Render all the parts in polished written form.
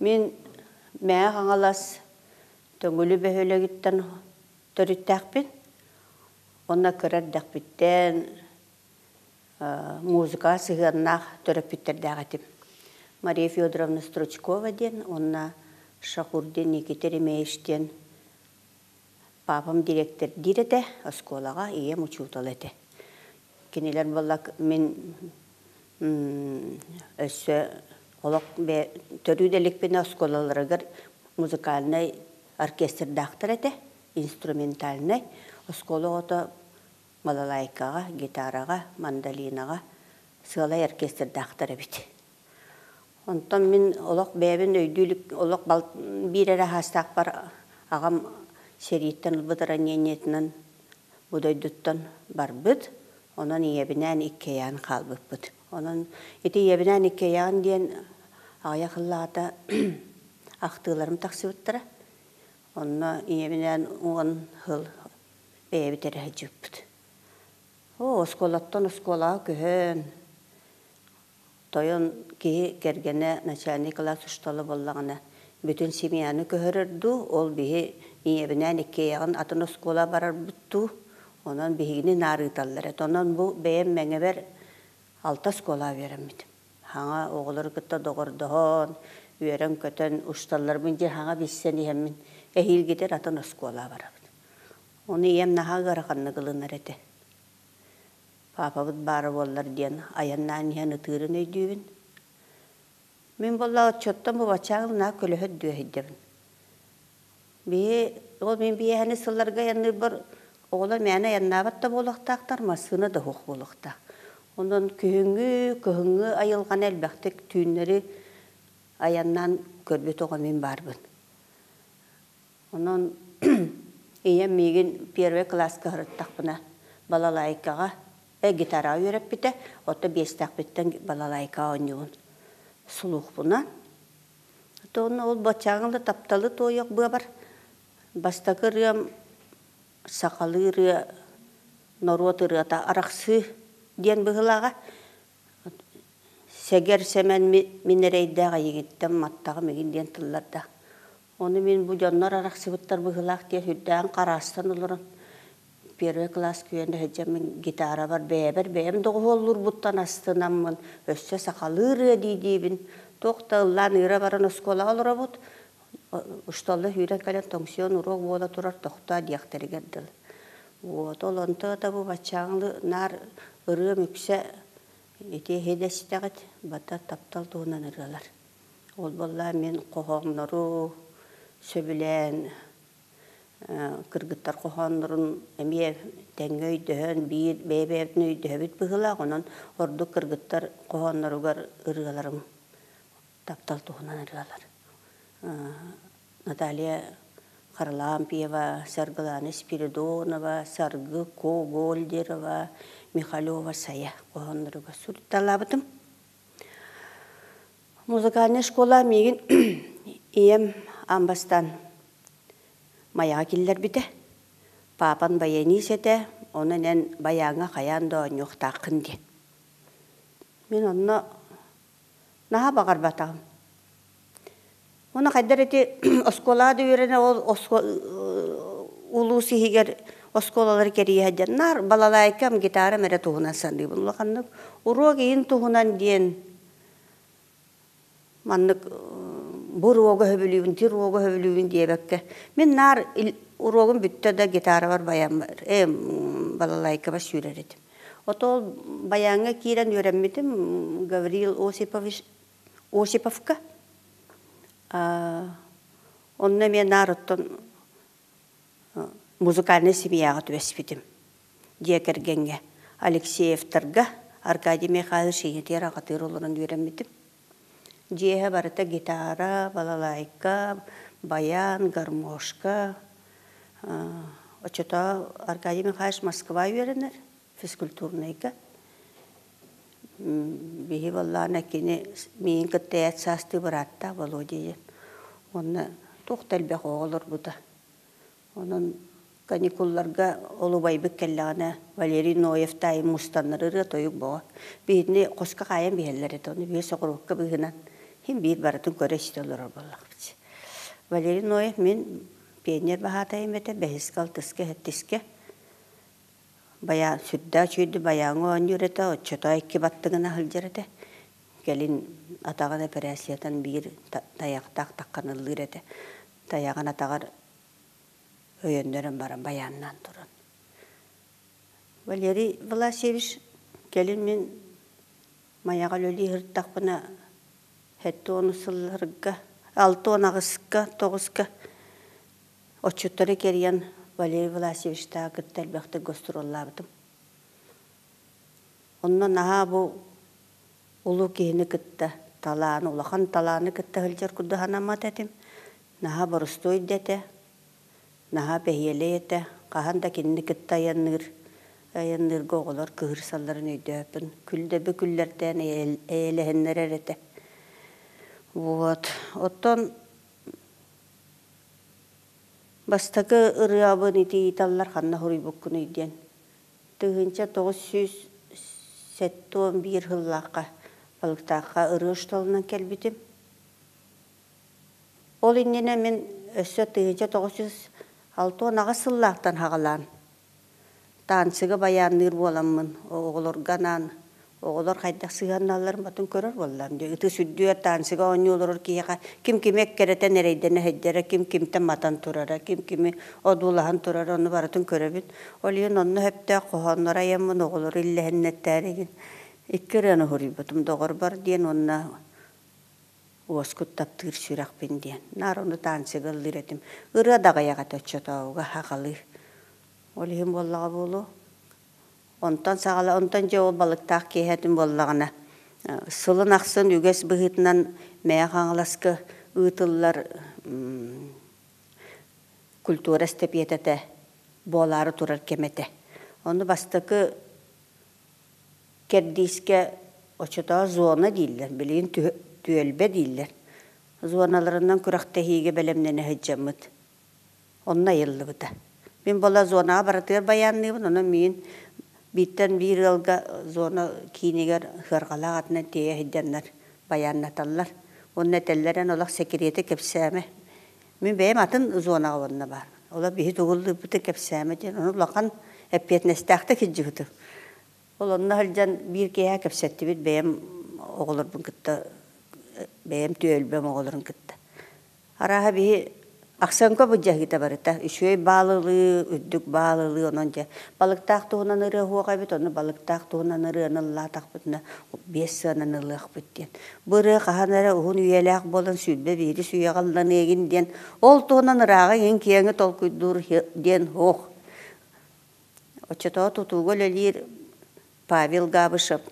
Мин Мэҥэ Хаҥалас Төҥүлү бөһүөлэгиттэн төрүттээхпин. Уонна кыра эрдэхпиттэн музыкаҕа сыһыаннаах төрөппүттэрдээх этим. Мария Федоровна Стручкова диэн уонна Шахурдин Никита Еремеевич диэн папам дириэктэрдиир этэ оскуолаҕа, ийэм учуутал этэ. Кинилэр буолла мин өссө олох төрүү да иликпинэ оскуолаларыгар музыкальнай оркестрдаахтар этэ, инструментальнай. Оскуола оҕото балалайкаҕа, гитараҕа, мандолинаҕа сыалай оркестрдаахтар эбит. Онтон мин олох бэйэбин өйдүү илик олох биир эрэ саастаахпар аҕам сэрииттэн ылбыт ранениетынан бу дойдуттан барбыт. Онон ийэбинээн иккиэйэҕин хаалбыппыт. Онон ити ийэбинээн иккиэйэҕин диэн аҕыйах сыллааҕыта ахтыыларым тахсыбыттара. Онно ийэбинээн 10 сыл бэйэбит эрэ сылдьыбыппыт. Оо, оскуолаттан оскуолаҕа көһөн, тойон киһи кэргэнэ начальник класс учуутала буоллаҕына, бүтүн семьяны көһөрөр дуу, ол биһи ийэбинээн иккиэйэҕин атын оскуола барарбыт дуу, онон биһигини наар ыыталлар этэ. Онон бу бэйэм Мэҥэбэр алта оскуолаҕа үөрэммитим. Хаҥа оҕолору кытта доҕордоһон, үөрэн-көтөн усталларбын дьэ хаҥа билсэн иһэммин эһиилгитэр атын оскуолаҕа барабыт. Ону ийэм наһаа ыараханнык ылынар этэ. Паапабыт баара буоллар диэн айаннаан иһэн ытыырын өйдүүбүн. Мин буолла оччоттон бу баччааҥ наһаа көлөһөт дүөһүйдэбин. Биһи ол мин биэһэни сылларга айанныырбар оҕолор мээнэ айаннаабат да буолуохтаахтар, массыына да суох буолуохтаах. Онон күһүҥҥү, кыһыҥҥы айылҕаны элбэхтик түүннэри айаннаан көрбүт оҕо мин баарбын. Онон ийэм миигин первый кылааска сырыттахпына балалайкаҕа, гитараҕа үөрэппитэ, оттон биэстээхпиттэн балалайкаҕа оонньуубун слухпунан. Онно ол баччааҥҥа да тапталы туойуох быабар бастакы ырыам сахалыы ырыа, норуот ырыата «Арахсыы» диэн быһыылааҕа. Сэгэр Сэмэн мин эрэйдээх эйигиттэн маттаҕым игин диэн тыллардаах. Ону мин бу дьоннор арахсыбыттар быһыылаах диэн сүрдээҕин хараастан олорон первый класс күйэн сылдьаммын гитарабар бэйэбэр бэйэм доҕуһуоллуурбуттан астынаммын өссө сахалыы ырыа дии-диибин туох да ыллаан ыыра баран оскуолаҕа олоробут усталла сүүрэн кэлэн тоҥсуйан уруок буола турар тохтоо диэхтэригэр дылы вот ол онто да бу баччааҥҥы наар ырыам үксэ ити эһидэстэҕит бата таптал туһунан ырыалар Ол буоллаа мин хоһооннору сөбүлээн кыргыттар хоһооннорун эмиэ тэҥҥэ өйдөһөн биир бэйэ-бэйэбитин өйдөһөбүт быһыылаах онон ордук кыргыттар хоһоонноругар ырыаларым таптал туһунан ырыалар Наталья Харлампьева, Саргылана Спиридонова, Саргы Когольдерова, Михалева Сайа хоһоонноругар суруйталаабытым. Музыкальнай школа миигин ийэм аан бастаан Майаҕа киллэрбитэ. Паапам баянист этэ, онон эн байааҥҥа хайаан да оонньуохтааххын диэн. Мин онно наһаа баҕарбатаҕым. Уонна хайдах ити оскуолаҕа да үөрэнэ ол улуус иһигэр оскуолалары кэрийэ сылдьан наар балалайкам, гитарам эрэ туһунан саныыбын. Улаханнык уруок иһин туһунан диэн маннык бу уруогу сөбүлүүбүн, ити уруогу сөбүлүүбүн диэбэккэ мин наар уруогум бүттэ да гитарабар баяммар балалайкабар сүүрэр этим. Ото ол баяҥҥа киирэн үөрэммитим Гаврил Осипович Осиповка. Онно эмиэ наар оттон музыкальнай семьяҕа түбэспитим. Дьиэ кэргэҥҥэ Алексеевтарга Аркадий Михайлович ийэтигэр аҕатыгар олорон үөрэммитим. Дьиэһэ барыта гитара, балалайка, баян, гармошка. Оччотоо Аркадий Михайлович Москва үөрэнэр физкультурнайга. Биһи буоллаҕына кини миигин кытта эт саастыы бырааттаах Володя диэн. Уонна туох да элбэх оҕо олорбута. Онон каникулларга ол убайбыт кэллэҕинэ Валерий Ноев таайым мустаннар ырыа-тойук бөҕө. Биһигини хоско хаайан биһэллэр этэ, ону биир соҕуруокка быыһынан. Хин биир барытын көрө-истэ олорор буоллахпыт. Валерий Ноев мин пионер баһаатайым этэ, бэһискэ, алтыска, сэттискэ. Байаан сүрдээх үчүгэйдик байааҥҥа оонньуур этэ, оччотоо икки баттыгына сылдьар этэ. Кэлин атаҕын эпэрээссийэтин биир тайахтаах таххан ыллыыр этэ. Тайаҕын атаҕар өйөннөрөн баран байааннаан туран. Валерий Власьевич кэлин мин Майаҕа үлэлии сырыттахпына 70 сылларга 68-ка 9-ка отчуттары кэрийэн Валерий Власьевичтааҕы кытта элбэхтик гастроллаабытым. Онно наһаа бу улуу киһини кытта талааны, улахан талааны кытта сылдьар курдук санаммат этим. Наһаа боростуой да этэ, наһаа бэһиэлэй этэ. Хаһан да кинини кытта айанныыр, айанныырга оҕолор кыһырсалларын өйдөөппүн. Күлдэби күллэртээн эйэлэһиннэрэр этэ. Вот. Оттон бастакы ырыабын ити ыйыталлар ханна суруйбуккунуй диэн. 1971 сыллаахха Балыктаахха ырыа учууталынан кэлбитим. Ол иннинэ мин өссө 1968 сыллаахтан саҕалаан танцыга байаанныыр буоламмын, оҕолорго анаан оҕолор хайдах сыһыанналларын батын көрөр буоллам дии. Ытыс үрдүгэр танцыга оонньуу олорор киһиэхэ ким кими эккирэтэн эрэйдэнэ сылдьара, ким кимтэн матан турара, ким кими одуулаһан турара ону барытын көрөбүн. Ол иһин онно сөптөөх хоһооннору айаммын оҕолору иллэһиннэртээригин икки ырыаны суруйбутум доҕорбор диэн уонна уоскут таптыыр сүрэхпин диэн. Наар ону танцыга ыллыыр этим. Ырыа да аҕыйах этэ оччотооҕуга сахалыы. Ол иһин буоллаҕа буолуо. Онтон саҕала, онтон дьэ ол балыктаах киэһэтин буоллаҕына, сылын ахсын үгэс быһыытынан Мэйэ Хаҥаласка ыытыллар культура эстэпиэтэтэ буолаары турар кэм этэ. Ону бастакы кэрдиискэ оччотооҕу зона дииллэр, билигин түөлбэ дииллэр. Зоналарынан күрэхтэһиигэ бэлэмнэнэ сылдьаммыт. Онно айыллыбыта. Мин буола зонаҕа барытыгар байаанныыбын, онон миигин бииртэн биир ыалга зона киинигэр сыарҕалаах атынан тиэйэ сылдьаннар байааннаталлар. Уонна этэллэр эн олох сэкириэти кэпсээмэ. Мин бэйэм атын зонаҕа уонна баар. Олох биһи тугуллуйбутун кэпсээмэ диэн, ону улахан эппиэтинэстээхтик сылдьыбытым. Ол онно сылдьан биир киэһэ кэпсэттибит бэйэм оҕолорбун кытта, бэйэм түөлбэм оҕолорун кытта. Арааһа биһи Ахсанка былдьаһыыта барыта үчүгэй баалылыы, үрдүк баалылыы, онон дьэ балыктаах туһунан ырыа суох эбит, ону балыктаах туһунан ырыаны ыллаатахпытына биэс сыанан ылыахпыт диэн. Бу ырыа хаһан эрэ уһун үйэлээх буолан 21 үйэҕэ ылланыагын диэн, ол туһунан ырааҕы иҥ киэҥи толкуйдуур диэн суох. Оччотооҕу тутууга үлэлиир Павел Габышев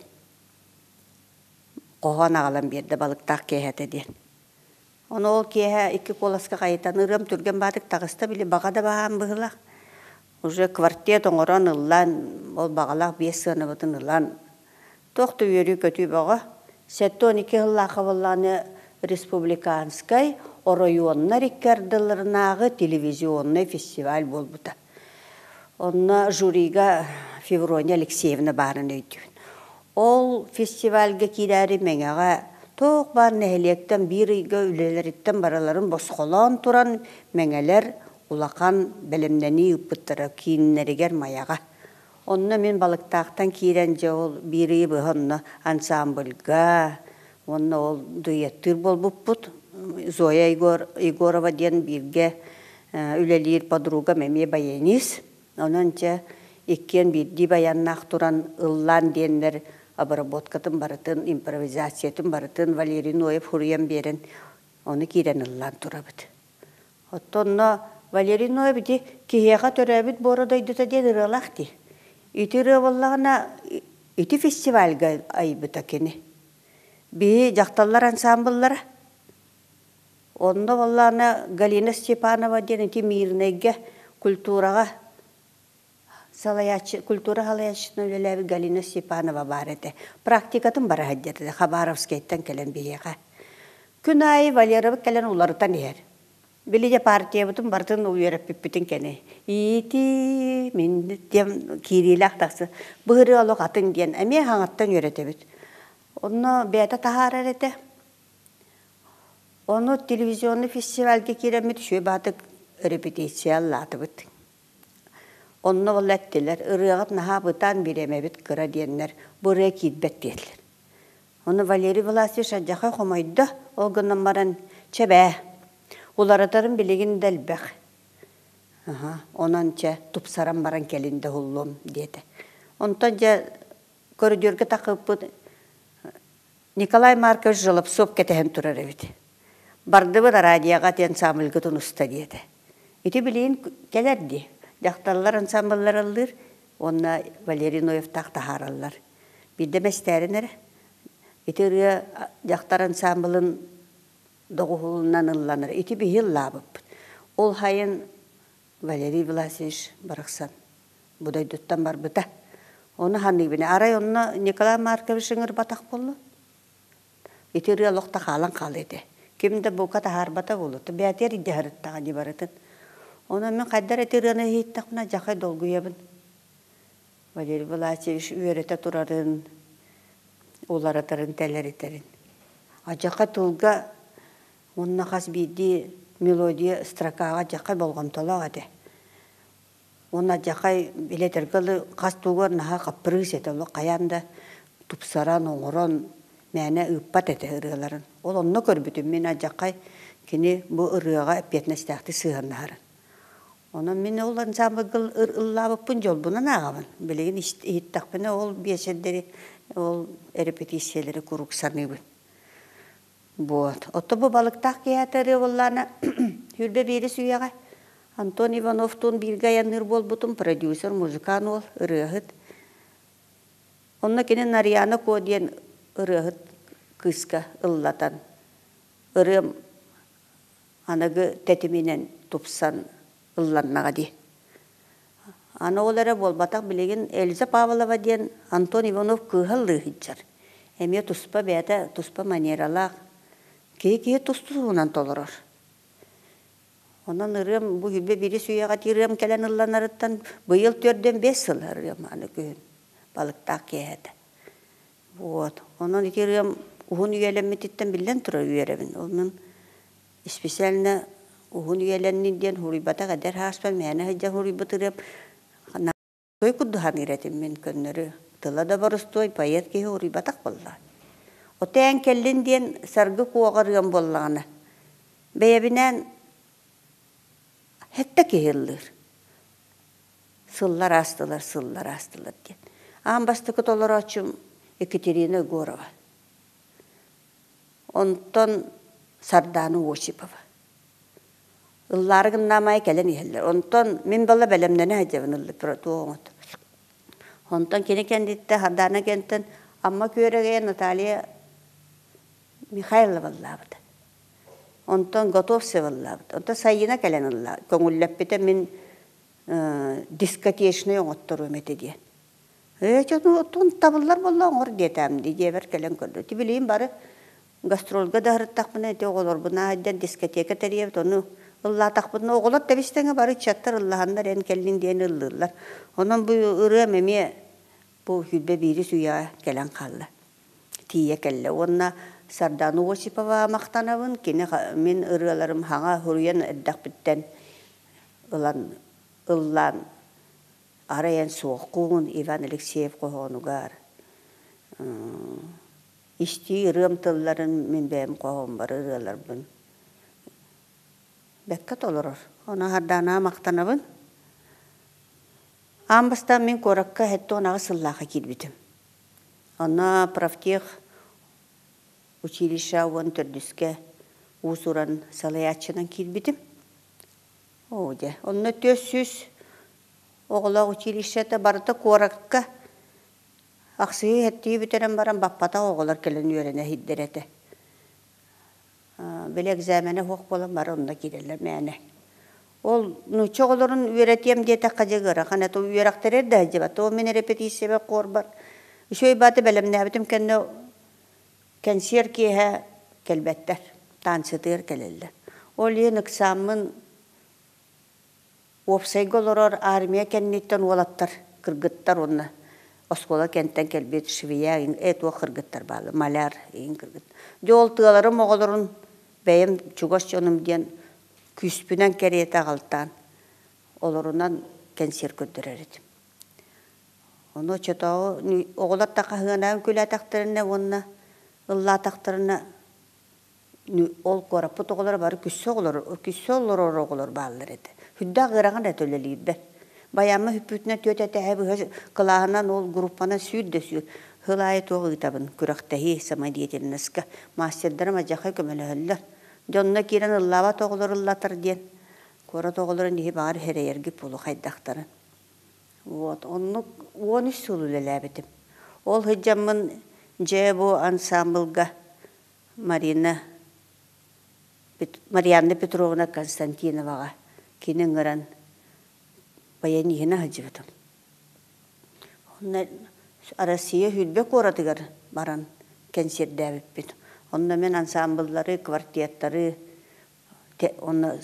хоһоон аҕалан биэрдэ балыктаах киэһэтэ диэн. Ону ол киэһэ икки куоласка хайытан ырыам түргэн баатык таҕыста, били баҕа да баһаам быһыылаах. Уже квартет оҥорон ыллаан, ол баҕалаах биэс сыанабытын ылан, туох да үөрүү-көтүү бөҕө. 72 сыллаахха буоллаҕына республиканскай оройуоннар икки ардыларынааҕы телевизионнай фестиваль буолбута. Онно жюрига Феврония Алексеевна баарын өйдүүбүн. Ол фестивальга киирээри Мэҥэҕэ туох баар нэһилиэктэн биир ыйга үлэлэриттэн барыларын босхолоон туран Мэҥэлэр улахан бэлэмнэнии ыыппыттара кииннэригэр Майаҕа. Онно мин Балыктаахтан киирэн дьэ ол биир ыйы быһа онно ансамбльга уонна ол дуэттыыр буолбуппут. Зоя Егорова диэн бииргэ үлэлиир подругам эмиэ баянист. Онон дьэ иккиэн биирдии баяннаах туран ыллаан диэннэр обработкатын барытын, импровизациятын барытын Валерий Ноев суруйан биэрэн ону киирэн ыллаан турабыт. Оттон онно Валерий Ноев ити киһиэхэ төрөөбүт буора дойдута диэн ырыалаах дии. Ити ырыа буоллаҕына ити фестивальга айбыта кини. Биһи дьахталлар ансамбллара Онно буоллаҕына Галина Степанова диэн ити Мирнэйгэ культураҕа салайааччы, культура салайааччытынан үлэлээбит Галина Степанова баар этэ. Практикатын бара сылдьар этэ Хабаровскайтан кэлэн биһиэхэ. Күн аайы Валерабыт кэлэн уларытан иһэр. Били дьэ партиябытын барытын үөрэппиппитин кэнэ. Иити мин диэн киириилээх тахсы. Быһырыы олох атын диэн эмиэ хаҥаттан үөрэтэбит. Онно бэйэтэ таһаарар этэ. Ону телевизионный фестивальга киирэммит үчүгэй баатык репетиция ыллаатыбыт. Онно буолла эттилэр, ырыаҕыт наһаа бытаан бириэмэбит кыра диэннэр, бу ырыа киирбэт диэтилэр. Ону Валерий Власович алдьархай хомойдо, ол гынан баран, чэ бээ, уларытарым билигин да элбэх. Аха, онон чэ, тупсаран баран кэлин да уһуллуом диэтэ. Онтон дьэ көрүдүөргэ тахыппыт Николай Маркович Жолобцов кэтэһэн турар эбит. Бардыбыт араадьыйаҕа диэн ансамбльгытын уста диэтэ. Ити билигин кэлэр дии. Дьахталлар ансамбллар ыллыыр уонна Валерий Ноевтаах таһаараллар. Биирдэ мэстээрин эрэ. Ити ырыа дьахтар ансамблын доҕуһуолунан ылланар. Ити биһи ыллаабыппыт. Ол хайын Валерий Власович барахсан бу дойдуттан барбыта. Ону саныыбын. Арай онно Николай Маркович ыҥырбатах буолла. Ити ырыа олох да хаалан хаалыа этэ. Ким да бука таһаарбата буолуо. Бээтиэр илдьэ дии барытын. Онон мин хайдар ити ырыаны иһиттэхпинэ дьахай долгуйабын. Валерий Власьевич үөрэтэ турарын, уларытарын, тэлэритэрин. Адьаха тылга уонна хас биирдии мелодия строкаҕа дьахай болҕомтолоох этэ. Уонна дьахай билэтэргэ дылы хас тугар наһаа хаппырыыс этэ, олох хайаан да тупсаран, оҥорон мээнэ ыыппат этэ ырыаларын. Ол онно көрбүтүм мин адьахай кини бу ырыаҕа эппиэтинэстээхтик сыһыаннаһарын. Онон мин ол ансамблга ыллаабыппын дьолбунан ааҕабын. Билигин иһиттэхпинэ ол биэчэрдэри, ол репетициялары куруук саныыбын. Вот. Отто бу балыктаах киһи ырыа буоллаана сүүрбэ биирис үйэҕэ Антон Ивановтуун бииргэ айанныыр буолбутум, продюсер, музыкант уол, ырыаһыт. Онно кини Нарьяна Ко диэн ырыаһыт кыыска ыллатан, ырыам аныгы тэтиминэн тупсан ылланнаҕа дии. Аны ол эрэ буолбатах, билигин Эльза Павлова диэн Антон Иванов кыыһа ыллыы сылдьар. Эмиэ туспа бэйэтэ туспа манералаах, киһи-киһи тус-туһунан толорор. Онон ырыам бу сүүрбэ биирис үйэҕэ ырыам кэлэн ылланарыттан быйыл төрдүөн биэс сыл ырыам аны күһүн балыктаах киэһэтэ. Вот. Онон ити ырыам уһун үйэлэммититтэн биллэн турар үөрэбин. Онон специально уһун үйэлэннин диэн суруйбатах эдэр сааспар мээнэ сылдьан суруйбут ырыам той курдук саныыр этим мин көннөрү. Тыла да боростуой поэт киһи уруйбатах буолла. Отээн кэллин диэн саргы куоҕа ырыам буоллаҕына бэйэбинээн сэттэ киһи ыллыыр. Сыллар аастылар, сыллар аастылар диэн. Аан бастакы толорооччум Екатерина Егорова. Онтон Сардаана Осипова. Ыллаары гыннаамайы кэлэн иһэллэр. Онтон мин балла бэлэмнэнэ сылдьабын ыллы туоҕут. Онтон кини кэнниттэн Сардаана кэнниттэн Амма Күөрэгэйэ Наталья Михайлова ыллаабыта. Онтон Готовцева ыллаабыт. Онтон Сайыына кэлэн ыллаа. Көҥүллэппитэ мин дискотечнай оҥотторуом этэ диэн. Ээ, оттон табыллар буолла оҥор диэтэм дии, дьиэбэр кэлэн көрдө. Ити билигин бары гастрольга да сырыттахпына ити оҕолорбун аайдан дискотека тэрийэбит, ону ыллаатахпытына оҕолор тэбис-тэҥэ бары ыччаттар ыллаһаннар эн кэллин диэн ыллыыллар. Онон бу ырыам эмиэ бу сүүрбэ биирис үйэҕэ кэлэн хаалла. Тиийэ кэллэ. Уонна Сардаана Осипова махтанабын. Кини мин ырыаларым хаҥа суруйан эрдэхпиттэн ылан ыллаан арай эн суоххун Иван Алексеев хоһоонугар истии ырыам тылларын мин бэйэм хоһооммор ырыаларбын бэккэ толорор. Ону Сардаана махтанабын. Аан бастаан мин куоракка 78 сыллаахха киирбитим. Онно профтех училище уон төрдүскэ уус-уран салайааччынан киирбитим. Оо дьэ, онно 400 оҕолоох училищета барыта куоракка ахсыһыы хэттии бүтэрэн баран баппатах оҕолор кэлэн үөрэнэ иһирдэр этэ. Били экзаменэ суох буолан бары онно киирэллэр мээнэ. Ол нуучча оҕолорун үөрэтиэм диэтэххэ дьэ ыарахан этэ. Үөрэхтэрэ да сылдьыбат. Ол мин репетициябар хуорбар үчүгэй бааты бэлэмнээбитим кэннэ кэнсиэр киэһэ кэлбэттэр. Танцытыгар кэлэллэр. Ол иһин ыксааммын уопсайга олорор армия кэнниттэн уолаттар, кыргыттар уонна оскуола кэнтэн кэлбит швея э туох кыргыттар бааллар, маляр иин кыргыт. Дьэ ол тыаларым оҕолорун Бэйэм чугас дьонум диэн күүспүнэн кэриэтэ аҕалтаан олорунан кэнсиэр көрдөрөр этим. Ону оччотооҕу оҕолор да хаһыанаан күлээтэхтэринэ уонна ыллаатахтарына ол куораппыт оҕолоро бары күссе оҕолор күссе олорор оҕолор бааллар этэ. Сүрдээх ыарахан этэ үлэлиирбэр. Байаамма сүппүтүнэн түөрт этээһи быһа кылааһынан ол группанан сүүр да сүүр. Сыл аайы туох ыытабын күрэхтэһии самодеятельноска мастердарым адьахай көмөлөһөллөр. Дьонно киирэн ыллаабат оҕолор ыллатар диэн куорат оҕолорун иһи баҕар эрэйэргит буолуо хайдахтарын. Вот оннук 13 сыл үлэлээбитим. Ол сылдьаммын дьэ бу ансаамбылга Марина Марианна Петровна Константиноваҕа кини ыҥыран баяниһына сылдьыбытым. Онно Россия сүүрбэ куоратыгар баран кэнсиэрдээбиппит. Онно мин ансаамбыллары, квартеттары онно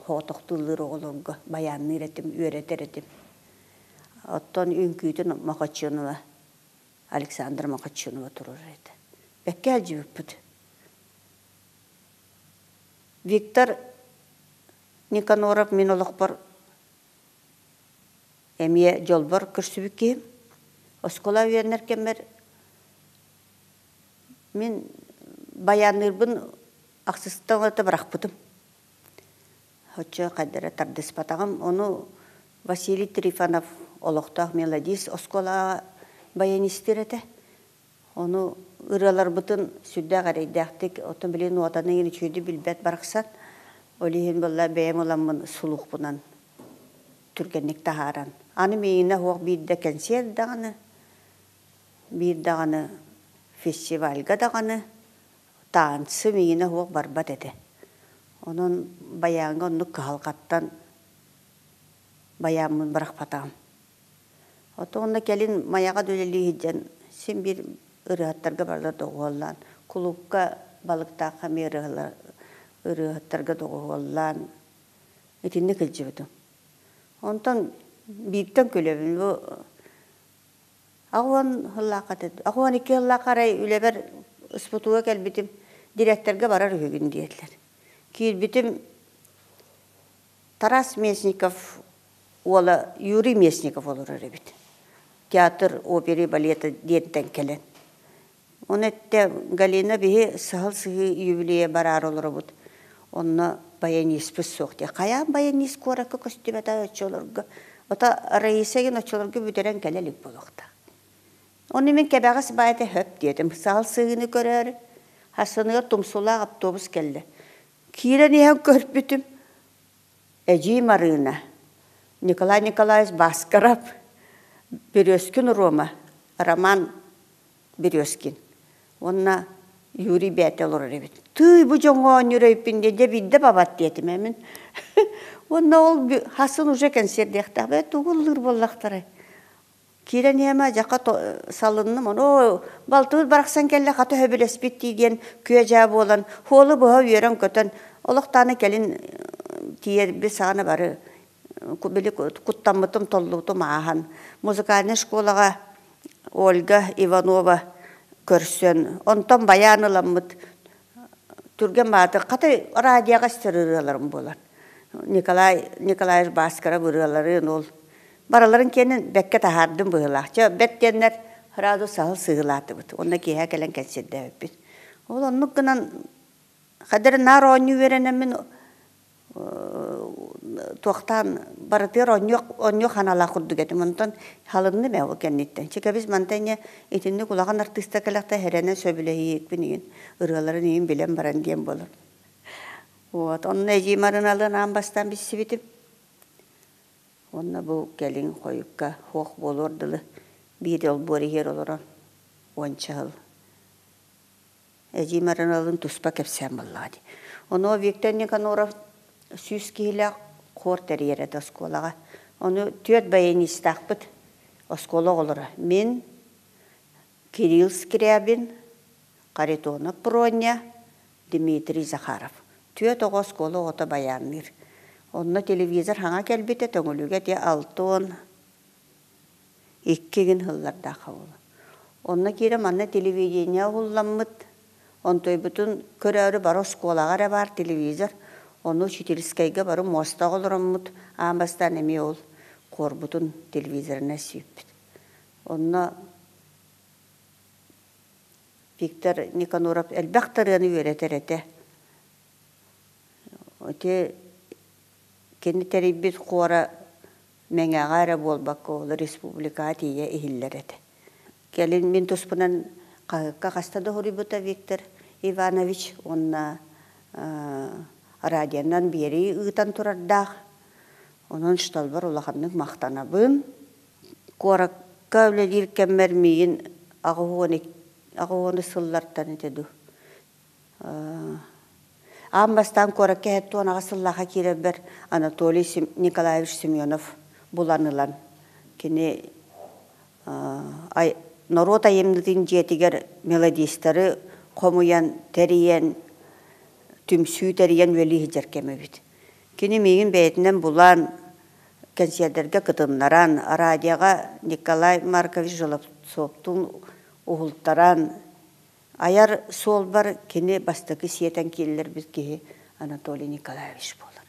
соҕотохтууллуур оҕолорго байаанныыр этим, үөрэтэр этим. Оттон үҥкүүтүн Мохочунова Александра Мохочунова туруорар этэ. Бэккэ илдьибиппит. Виктор Никаноров мин олохпор эмиэ дьолбор көрсүбүт киһим. Оскуола үөрэнэр кэммэр мин баянныырбын ахсыстан ылата бырахпытым. Оччо хайдара тардыспатаҕым. Ону Василий Трифонов олохтоох мелодист оскуолаҕа баянистыыр этэ. Ону ырыаларбытын сүрдээх эрэйдээхтик, оттон били нуотаны иһин үчүгэйдик билбэт барахсан, ол иһин буолла бэйэм ыламмын сулуухпунан түргэнник таһааран. Аны миигинэ суох биирдэ кэнсиэр даҕаны, биир даҕаны фестивальга даҕаны таансы миигинэ суох барбат этэ. Онон байааҥҥа оннук кыһалҕаттан байааммын бырахпатаҕым. Ото уонна кэлин Майаҕа да үлэлии сылдьан син биир ырыаһыттарга барыта доҕуһуоллаан, кулуупка балыктаахха эмиэ ырыаһыттарга доҕуһуоллаан итинник илдьибитим. Онтон бииртэн күлэбин бу 80 сыллаахха 82 сыллаахха арай үлэбэр СПТУга кэлбитим директорга барар үһүгүн диэтилэр. Киирбитим Тарас Местников уола Юрий Местников олорор эбит. Театр оперы балета диэнтэн кэлэн. Оны эттэ Галина биһи саһыл сыһыы юбилейа бараары олоробут. Онно баяниспыт суох диye. Хайаан баянист куоракка көстүбэтэ оччолорго. Ото Раиса ген оччолорго бүтэрэн кэлэ илик буолуохтаах. Ону мин кэбэҕэс баайта хөп диэтим. Саһыл сыһыыны көрөөр. Хасыныгар тумсулаах автобус кэллэ. Киирэн иһэн көрбүтүм, Эдьиий Марыына, Николай Николаевич Баскаров, Березкин Рома, Роман Березкин уонна Юрий бэйэтэ олорор эбит. Тыый, бу дьоҥҥо оонньуур өйпүн диэн, дьэ биирдэ бабат диэтим ээ мин. Уонна ол хасын уже кэнсиэрдиэхтээх, бээ тугу ыллыыр буоллахтарай? Киирэн иһэмэ дьака салынным, ону балтыбыт барахсан кэллэ хата сөбүлэспит дии диэн күө-дьаа буолан, хуолу быһа үөрэн-көтөн, олох даҕаны кэлин тиийэрбит саҕана бары били куттаммытым, толлубутум ааһан, музыкальнай школаҕа Ольга Иванова көрсөн, онтон байаан ыламмыт түргэн баатыр хата радиоҕа истэр ырыаларым буолар. Николай Николаевич Баскаров ырыаларын ол Барыларын киэнин бэккэ таһаардым быһыылаах. Чэ, бэт диэннэр сразу саһыл сыһыылаатыбыт. Уонна киэһэ кэлэн кэнсиэрдээбиппит. Ол оннук гынан хадары наар оонньуу үөрэнэммин туохтаан барытыгар оонньуох оонньуох ханалаах курдук этим. Онтон халынным ээ ол кэнниттэн. Чэ, кэбис мантан инньэ итинник улахан артыыстар кэлэхтэ эрэнэн сөбүлэһиикпин игин ырыаларын игин билэн баран диэн буолар. Вот, онно эдьиий Марыналыын аан бастаан билсибитим. Уонна бу кэлин хойукка суох буолуор дылы биир олбуор иһигэр олорон уонча сыл эдьиий Мариналыын туспа кэпсээн буоллаҕа дии. Ону Виктор Никаноров 100 киһилээх хор тэрийэр этэ оскуолаҕа. Ону түөрт баянистаахпыт оскуола оҕолоро. Мин, Кирилл Скрябин, Харитонов Проня, Дмитрий Захаров. Түөрт оҕо оскуола оҕото байаанныыр. Онно телевизор хаҥа кэлбитэ Төҥүлүгэ ити 62 гин сыллардаах буола. Онно киирэн манна телевидение уһулламмыт. Онтуйбутун көрөөрү бары оскуолаҕа эрэ баар телевизор. Ону учительскайга бары муостаҕа олороммут аан бастаан эмиэ ол хуорбутун телевизорынан сүүйпүт. Онно Виктор Никаноров элбэх да ырыаны үөрэтэр этэ. Ити кини тэрийбит хуора Мэҥэҕэ эрэ буолбакка ол республикаҕа тиийэ иһиллэр этэ. Кэлин мин туспунан хаһыакка хаста да суруйбута Виктор Иванович уонна радионан биэрии ыытан турардаах. Онон шталбар улаханнык махтанабын. Куоракка үлэлиир кэммэр миигин 80 сыллартан этэ дуу. Аан бастаан куоракка 78 сыллаахха киирэрбэр Анатолий Николаевич Семенов булан ылан, кини норуот айымньытын дьиэтигэр мелодистары хомуйан, тэрийэн, түмсүү тэрийэн үлэлии сылдьар кэм эбит. Кини миигин бэйэтинэн булан, кэнсиэрдэргэ кытыннаран, радиоҕа Николай Маркович Желобцовтуун уһултаран, айар суолбар кини бастакы сиэтэн киллэрбит киһи Анатолий Николаевич буолар.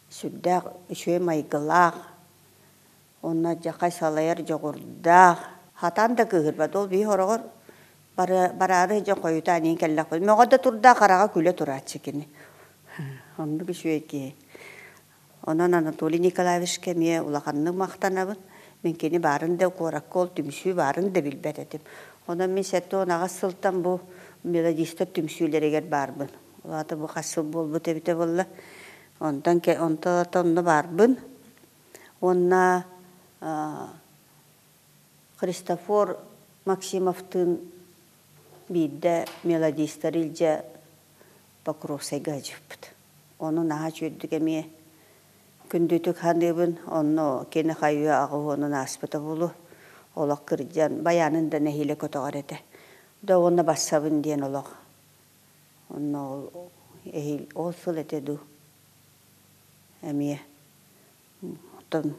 Сүрдээх үчүгэй майгылаах, онно дьахай салайар дьоҕурдаах, хатан да кыыһырбат. Ол биһи хороҕор бараары дьон хойутаан иһин кэллэхпит. Мөҕө да турдаах хараҕа күлэ турааччы кини. Оннук үчүгэй киһи. Онон Анатолий Николаевичка эмиэ улаханнык махтанабын. Мин кини баарын да куоракка ол түмсүү баарын да билбэт этим. Онон мин 78 сылтан бу мелодистар түмсүүлэригэр баарбын. Ол аата бу хас сыл буолбут эбитэ буолла. Онтон онто онно баарбын. Уонна Христофор Максимовтыын биирдэ мелодистары илдьэ Покровскайга сылдьыбыппыт. Ону наһаа үчүгэйдик эмиэ күндүтүк саныыбын. Онно кини хайыы 80-ун ааспыта буолуо. Олох кырдьан, байаанын да нэһиилэ көтөҕөр этэ. Да уонна бассабын диэн олох. Онно ол эһиил ол сыл этэ дуу эмиэ. Оттон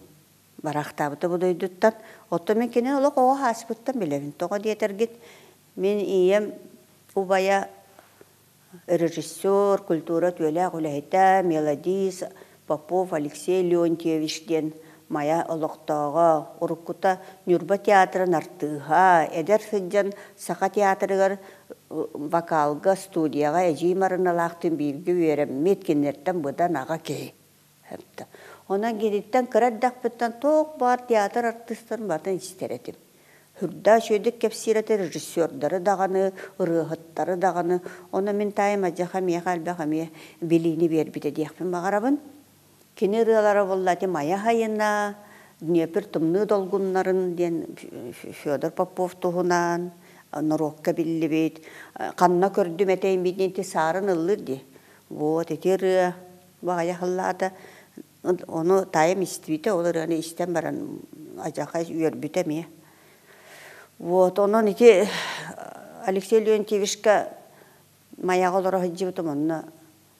бараахтаабыта бу дойдуттан. Оттон мин кини олох оҕо ааспыттан билэбин. Тоҕо диэтэргит, мин ийэм убайа режиссер, культура үтүөлээх үлэһитэ, мелодист Попов Алексей Леонтьевич диэн Майа олохтооҕо, уруккута Ньурба театрын артыыһа, эдэр сылдьан Саха театрыгар вокалга, студияҕа эдьиий Марыналаахтыын бииргэ үөрэммит, кинилэртэн быдан аҕа киһи. Онон киниттэн кыра эрдэхпиттэн туох баар театр артыыстарын барытын истэр этим. Үрдээх үчүгэйдик кэпсиир этэ режиссердары даҕаны, ырыаһыттары даҕаны. Ону мин таайым адьаха миэхэ элбэх эмиэ билиини биэрбитэ диэхпин баҕарабын. Кини ырыалара буолла ити Майа Хайына, Днепр тымныы долгуннарын диэн Федор Попов туһунан норуокка биллибит. Ханна көрдүм этэйин диэн ити саарын ыллыыр дии. Вот ити ырыа баҕайы аһыллаата. Ону таайым истибитэ, ол ырыаны истэн баран адьаха үөрбүтэ эмиэ. Вот, онон ити Алексей Леонтьевичка Майаҕа олоро сылдьыбытым, онно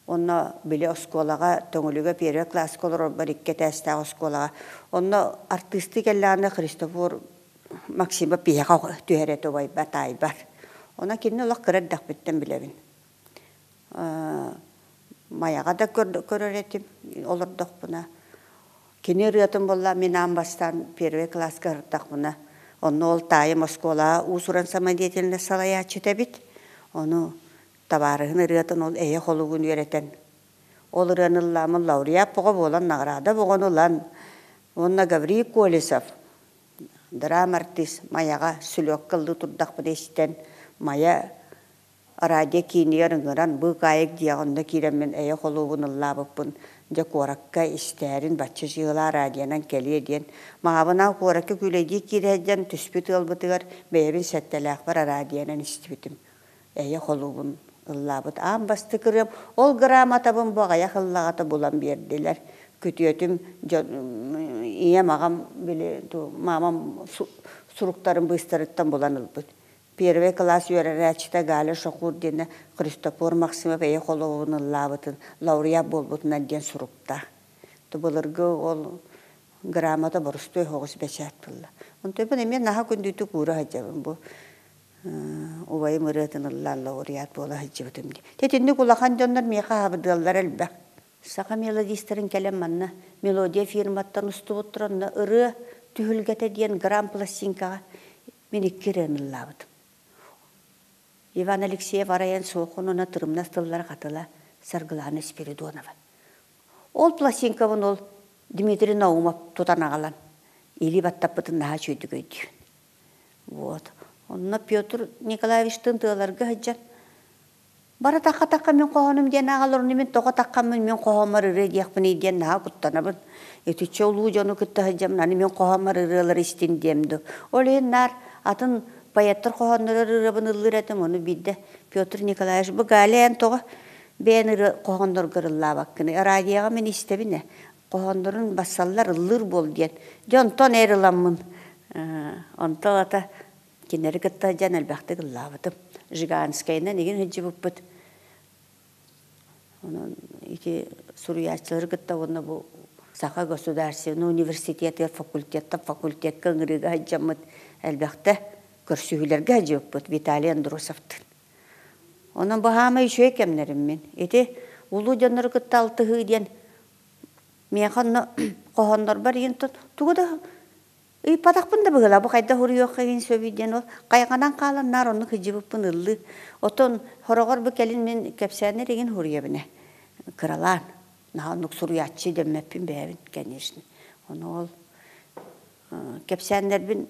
онно били оскуолаҕа Төҥүлүгэ первый класска олорорбор икки этээстээх оскуолаҕа. Онно артыыстыы кэллэҕинэ Христофор Максимов биһиэхэ түһэр этэ убайбар, таайбар. Онон кинини олох кыра эрдэхпиттэн билэбин. Майаҕа да көрөр этим олордохпуна. Кини ырыатын буолла мин аан бастаан первый класска ырыттахпына, онно ол таайым оскуолаҕа уус-уран самодеятельность салайааччыта эбит. Ону табаарыһын ырыатын ол эйэ холугун үөрэтэн, ол ырыаны ыллааммын лауреат боҕо буолан наҕараада боҕону ылан, уонна Гаврил Колесов драма артист Майаҕа сүлүөккэ ыллыы турдахпына истэн Майа Радио киинигэр ыҥыран быыкаайык дьиэҕэ онно киирэммин эйэ холуубун ыллаабыппын дьэ куоракка истээрин бачча дьыала радионан кэлиэ диэн маҕабынаах куоракка күүлэйдии киирэ сылдьан түспүт ыалбытыгар бэйэбин сэттэлээхпэр радионан истибитим эйэ холуубун ыллаабыт аан бастакы ырыам ол грамотабын бу аҕыйах ыллаҕата булан биэрдилэр күтүөтүм дьон ийэм аҕам били маамам суруктарын быыстарыттан булан ылбыт Первый класс үөрэнээччитэ Галя Шокур диэнэ Христофор Максимов эйэ холобурун ыллаабытын лауреат буолбутунан диэн суруктаах. Былыргы ол грамота боростуой соҕус бэчээт буолла. Онтон эмиэ наһаа күндүтүк уура сылдьабын бу. Убайым ырыатын ыллаан лауреат буола сылдьыбытым дии. Итинник улахан дьоннор миэхэ аһабыдыаллара элбэх. Саха мелодистарын кэлэн манна мелодия фирматтан устубуттар онно ырыа түһүлгэтэ диэн гран-пластинкаҕа мин икки ырыаны ыллаабытым. Иван Алексеев арайан суохун уонна тырымнас тыллара хатыла Саргылана Спиридонова. Ол пластинкабын ол Дмитрий Наумов тутан аҕалан илии баттаппытын наһаа үчүгэйдик өйдүүбүн. Вот. Онно Петр Николаевичтыын тыаларга сылдьан бара тахха-тахха мин хоһоонум диэн ааҕаллар, ону мин тоҕо таххаммын мин хоһооммор ырыа диэхпиний диэн наһаа куттанабын. Итиччэ улуу дьону кытта сылдьаммын аны мин хоһооммор ырыалары истин диэм дуу. Ол иһин наар атын поэттар хоһооннорор ырыабын ыллыыр этим, ону биирдэ Петр Николаевич бу Галя эн тоҕо бэйэн ырыа хоһоонноргор ыллаабаккыный? Радиоҕа мин истэбин ээ. Хоһооннорун бассаллар ыллыыр буол диэн. Дьэ онтон эр ыламмын онтон ата кинилэри кытта дьэн элбэхтик ыллаабытым. Жиганскайынан игин сылдьыбыппыт. Онон ити суруйааччылары кытта уонна бу Саха государственный университетыгар факультеттан факультетка ыҥырыыга сылдьаммыт элбэхтэ көрсүһүүлэргэ сылдьыбыппыт Виталий Андросовтыын. Онон бу хаамай үчүгэй кэмнэрим мин. Ити улуу дьоннору кытта алтыһыы диэн миэхэ онно хоһооннорбор иһин тугу да ыйыппатахпын да быһыылаах бу хайдах уруйуохха иһин сөбүй диэн ол хайҕанан хаалан наар оннук сылдьыбыппын ыллыы. Оттон хороҕор бу кэлин мин кэпсээннэр игин суруйабын ээ кыралаан. Наһаа оннук суруйааччы дэммэппин бэйэбин, конечно. Ону ол кэпсээннэрбин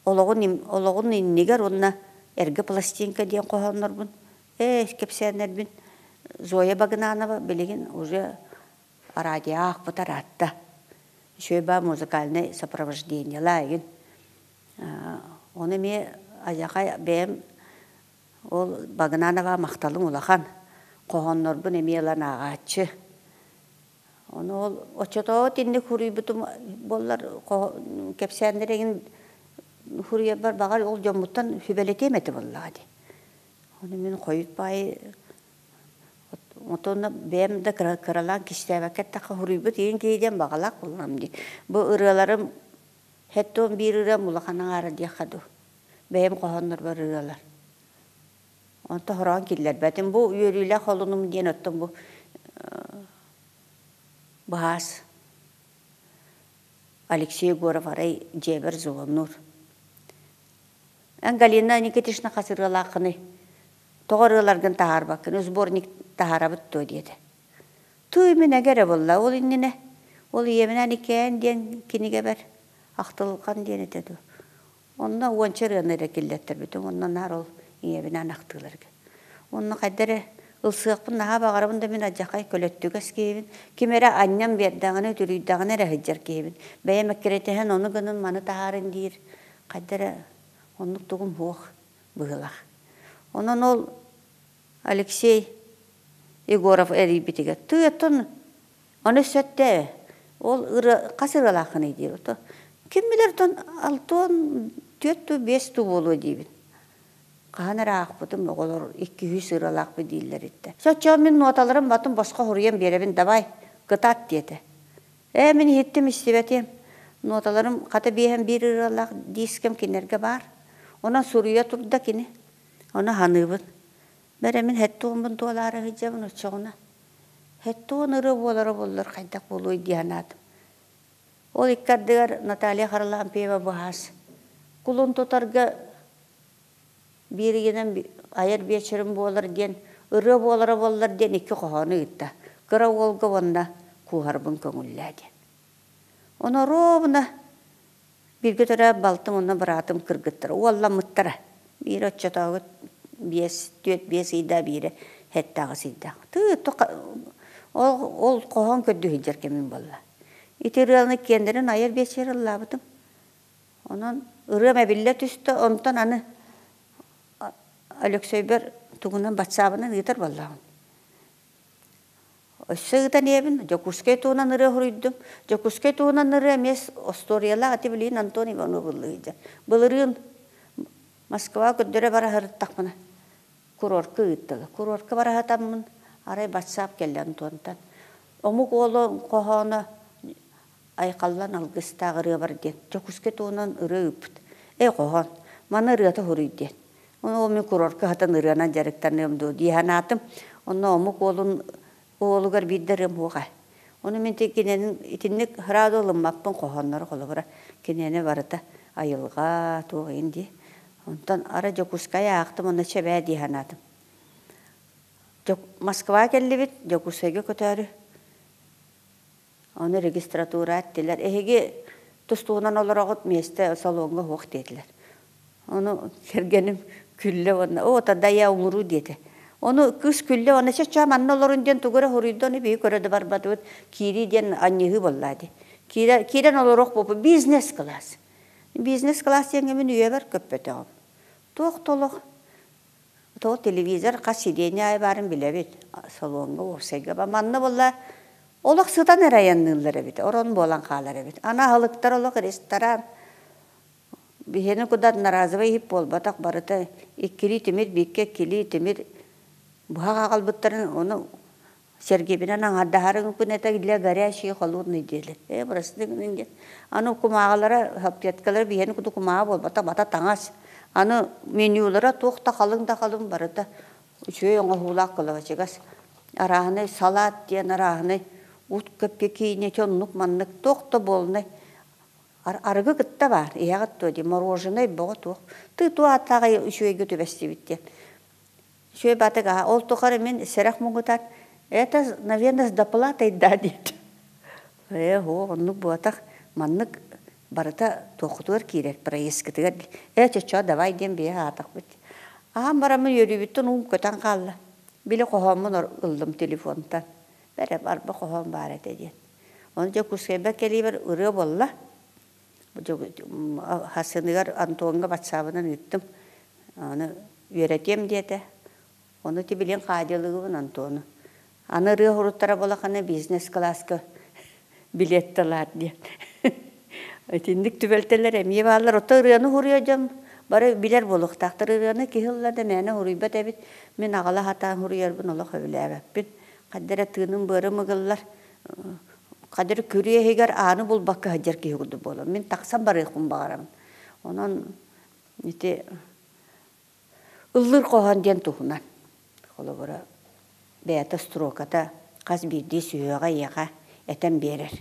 олоҕун олоҕун иннигэр уонна эргэ пластинка диэн хоһооннорбун ээ кэпсээннэрбин Зоя Багынанова билигин уже радио аахпыт араатта үчүгэй баа музыкальнай сопровождениелаа игин ону эмиэ айаҕа бэйэм ол Багынанова махталым улахан хоһооннорбун эмиэ ылан ааҕааччы Ону ол оччотооҕу итинник суруйбутум буоллар кэпсээннэр эҥин суруйарбар баҕар ол дьоммуттан сүбэлэтиэм этэ буоллаҕа дии. Ону мин хойут баайы отонно бэйэм да кыралаан кистээбэккэ эттэххэ суруйбут иин киһи диэн баҕалаах буоллаҕым дии. Бу ырыаларым хэттон биир ырыам улахан аҥаара диэххэ дуу. Бэйэм хоһооннорбор ырыалар. Онто хороон киллэрбэтим. Бу үөрүүлээх холунум диэн оттон бу быһаас Алексей Егоров арай дьиэбэр звоннуур. Эн Галина Никитична хас ырыалааххыный? Тоҕо ырыаларгын таһаарбаккын? Сборник таһаарабыт дуо диэтэ. Тыы мин эгэ эрэ буолла. Ол иннинэ ол ийэбинээн иккиэн диэн кинигэбэр ахтылҕан диэн этэ дуо. Онно уонча ырыаны эрэ киллэттэрбитим. Онно наар ол ийэбинээн ахтыыларга. Онно хайда эрэ ылсыахпын наһаа баҕарабын да мин алдьархай көлөттүгэс киһибин. Ким эрэ анньан биэрдэҕинэ, үтүрүйдэҕинэ эрэ сылдьар киһибин. Бэйэм эккирэтиһэн ону гынын, маны таһаарын диир. Хайда эрэ оннук тугум суох быһыылаах. Онон ол Алексей Егоров эрийбитигэр тыаттан Ону сөттөө, ол ырыа хас ырыалааххыный диир ото. Ким билэр оттон алтыан түөрт дуу, биэс дуу буолуо диибин. Хаһан эрэ аахпытым, оҕолор 200 ырыалаахпыт дииллэр иттэ. Соччо мин нуоталарым батын босхо суруйан биэрэбин, давай, кытаат диэтэ. Ээ, мин иһиттим, истибэтиэм. Нуоталарым хата биэһэн биир ырыалаах дискэм кинилэргэ баар. Онон суруйа турда кини. Ону ханыыбын. Бэрэ мин хэттуоммун туолаары сылдьабын оччоҕуна. Хэттуон ырыа буолара буоллар хайдах буолуой дии санаатым. Ол икки ардыгар Наталья Харлампьева быһаас кулун тутарга бииригинэн айар биэчэрим буолар диэн ырыа буолара буоллар диэн икки хоһоону ыытта. Кыра уолга уонна кууһарбын көҥүллээ диэн. Ону ровно бииргэ төрөөбүт балтым уонна быраатым кыргыттара уолламмыттара. Биир оччотооҕу биэс, түөрт биэс ыйдаах биирэ сэттэ аҕыс ыйдаах. Тыы ол ол хоһоон көрдүү сылдьар кэмим буолла. Ити ырыаны киэннэрин айар биэчэр ыллаабытым. Онон ырыам эбиллэ түстэ, онтон аны Өлөксөйбөр тугунан батсаабынан ыытар буоллаҕым. Өссө ыытан иһэбин, Дьокуускай туһунан ырыа суруйдум. Дьокуускай туһунан ырыа эмиэ остуоруйалаах ити билигин Антон Иванов ыллыыр. Былырыын Москва көрдөрө бара сырыттахпына курорка ыыттылар. Курорка бара сытаммын арай батсаап кэллэ Антонтан. Омук уолун хоһооно айхаллан алгыстаах ырыа бар диэн Дьокуускай туһунан ырыа ыыппыт. Эй хоһоон. Маны ырыата суруй диэн. Ону ол мин курорка сытан ырыанан дьарыктаныам дуо дии санаатым. Онно омук уолун уолугар биирдэ ырыам суох ээ. Ону мин кинини итинник сразу ылыммаппын хоһооннору холобура кинини барыта айылҕа туох иһин дии. Онтон арай Дьокуускайы аахтым онно чэбээ дии санаатым. Москва кэллибит, Дьокуускайга көтөөрү. Ону регистратура эттилэр. Эһиги тус-туһунан олороҕут, миэстэ салоҥҥа суох диэтилэр. Ону кэргэним күллэ уонна «О, тогда я умру» диэтэ. Ону кыыс күллэ уонна «Чэ, манна олорун» диэн тугу эрэ суруйда, ону биһиги көрө да барбатыбыт. Киирии диэн анньыһыы буолла дии. Киирэн олоруох буолбут бизнес-класс. Бизнес-класс диэҥҥэ мин үйэбэр көппөтөҕүм. Туох да олох Тоҕо телевизор хас сидиэнньэ аайы баарын билэбит. Салоҥҥа, уопсайга ба. Манна буолла олох сытан эрэ айанныыллар эбит, орон буолан хаалар эбит. Аны аһылыктар олох ресторан. Биһиэни куда одноразовый иһит буолбатах, барыта иккилии тимир, бииккэ иккилии тимир быһах аҕалбыттарын ону Сергейбинэн аҥардаһарын күн этэ для горячей холодной диэлэр. Ээ, бырастыы гынын диэн. Аны кумааҕылара, салфеткалара биһиэни курдук кумааҕы буолбата, бата таҥас. Аны менюлара туох да халыҥ да халыҥ барыта үчүгэй оҥоһуулаах кылабачыгас. Арааһынай салат диэн арааһынай утка пекинете оннук маннык туох да буолунай арыгы кытта баар иһэҕит дуо дии мороженай боҕо туох ты туох ааттааҕай үчүгэйгэ түбэстибит диэн Үчүгэй баатык аһа ол тухары мин сэрэх муҥутаан это, наверное, с доплатой да диэт. Ээ, һуох, оннук буотах, маннык барыта туоххутугар киирэр, проездкытыгар. Ээ, чочоо, давай диэн биһи аһаатахпыт. Аһаан бараммын үөрүүбүттэн уум көтөн хаалла. Били хоһооммун ыллым телефонтан. Бэрэ барба хоһоон баар этэ диэн. Ону Дьокуускайбар кэлиибэр ырыа буолла. Хасыныгар Антоҥҥа ватсабынан ыыттым. Аны үөрэтиэм диэтэ. Ону ити билин хаадьылыыбын Антону. Аны ырыа уруттара буолахана бизнес-класска билет талаар диэн. Итинник түбэлтэлэр эмиэ бааллар. Ото ырыаны уруйа дьон бары билэр буолуохтаахтар. Ырыаны киһи ылла да мээнэ уруйбат эбит. Мин аҕала сатаан уруйарбын олох сөбүлээбэппин. Хайда эрэ тыыным-быарым ыгыллар. Хадыр күрүө иһигэр ааны булбакка сылдьар киһи курдук буолар. Мин тахсан барыахпын баҕарабын. Онон ити ыллыыр хоһоон диэн туһунан. Холобура, бэйэтэ строката хас биирдии сүһүөҕэ ийэҕэ этэн биэрэр.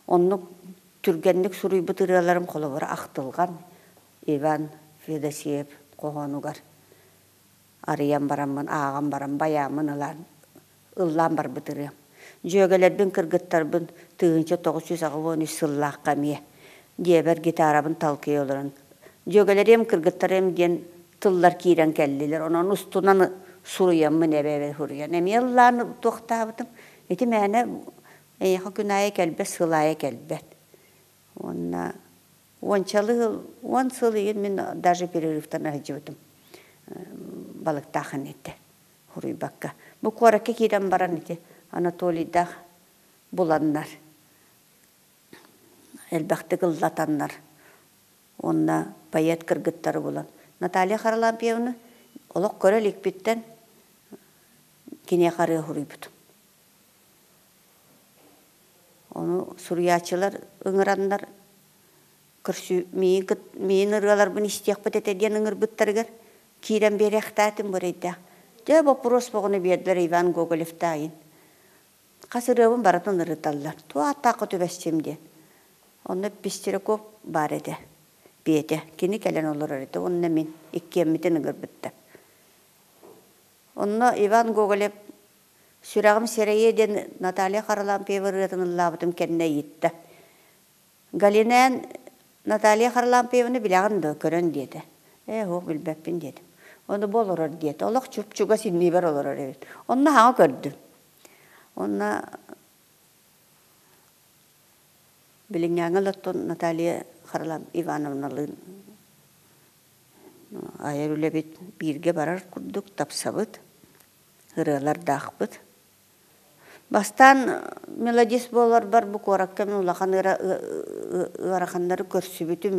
Оннук түргэнник суруйбут ырыаларым холобура Ахтылҕан Иван Федосеев хоһоонугар арыйан бараммын, ааҕан баран байааммын ылан ыллаан барбыт ырыам. Дьүөгэлэрбин, кыргыттарбын 1983 сыллаахха эмиэ дьиэбэр гитарабын талкыйа олорон дьүөгэлэриэм, кыргыттарым диэн тыллар киирэн кэллилэр. Онон устунан суруйаммын эбэ-эбэ суруйан эмиэ ыллаан туохтаабытым. Ити мээнэ эйиэхэ күн аайы кэлбэт, сыл аайы кэлбэт. Уонна уончалыы уон сыл иһин мин даже перерывтан сылдьыбытым балыктаахын этэ хуруйбакка. Бу куоракка киирэн баран ити Анатолийдаах буланнар элбэхтик ыллатаннар уонна поэт кыргыттары булан Наталья Харлампьевна олох көрө иликпиттэн киниэхэ арыа хуруйбутум. Ону суруйааччылар ыҥыраннар көрсүү миин ырыаларбын истиэхпит этэ диэн ыҥырбыттарыгар киирэн биэриэхтээтим бурэйдээх. Дьэ боппуруос боҕуну биэрдилэр Иван Гоголевтаайын. Хас ырыабын барытын ырыталлар. Туох ааттаахха түбэстим диэн. Онно Пестеряков баар этэ. Петя. Кини кэлэн олорор этэ. Онно мин иккиэммитин ыҥырбыттар. Онно Иван Гоголев Сүрэҕим сэрэйиэ диэн Наталья Харлампьева ырыатын ыллаабытым кэннэ ыйытта. Галина эн Наталья Харлампьеваны билэҕин дуо, көрөн диэтэ. Ээ, суох билбэппин диэтим. Ону бу олорор диэтэ. Олох чуп-чугас иннибэр олорор эбит. Онно хаҥа көрдүм. Онно билиҥҥээҥи олоттон Наталья Харлам Ивановналыын айар үлэбит бииргэ барар курдук тапсабыт. Ырыалардаахпыт. Бастаан мелодист буоларбар бу куоракка мин улахан ыараханнары көрсүбүтүм.